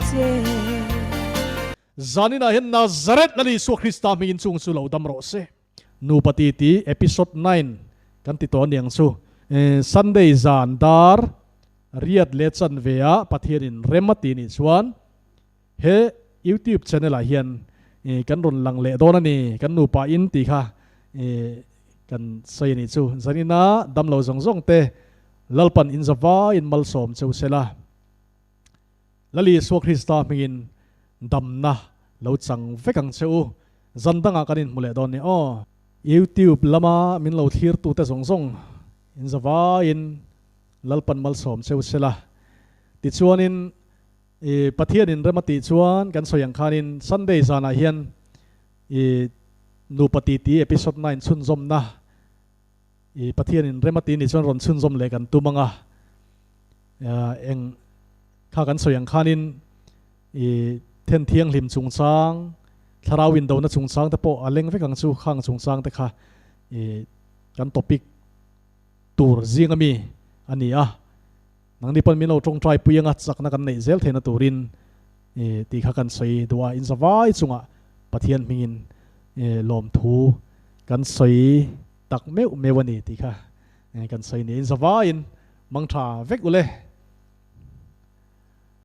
che. Zaninah hian Nazareth Lal Isua Krista hmingin chung chu lo dam rawh se. Nupa titi episode 9 kan ti tawh aniang chu. Sunday zan dar riat leh chanve ah Pathianin rem a ti nih chuan He YouTube channel ah hian kan rawn lang leh dawn a ni, kan nupa in tih kha kan sawi a nih chu. Zanina damlo zawng zawng te Lalpan in zavaiin malsawm cheu se la, Lali Isua Krista hmingin damna lo chang vek ang che u. Zan dangah kan inhmu leh dawn ni aw. YouTube lama min lo thlir tute zawng zawng in zavaiin Lalpan malsawm cheu se la, tichuanin I Pathianin rem a tih chuan kan sawi ang khanin Sunday zanah hian i nupa titi episode 9 chhunzawmna i Pathianin rem a tih nih chuan rawn chhunzawm leh kan tum ang a. Eng kha kan sawi ang khanin i then thianghlim chungchang, thlarau indona chungchang te pawh a leng vek ang chu khang chungchang te kha i kan topic tur zing ami a ni a. Nangni pawn min lo tawngtai pui anga chakna kan neih zel theihna turin tih kha kan sawi duh a, inzavai chungah Pathian hmingin lawmthu kan sawi tak meuh meuh a ni tih kha kan sawi ni. Inzavaiin mangtha vek ule.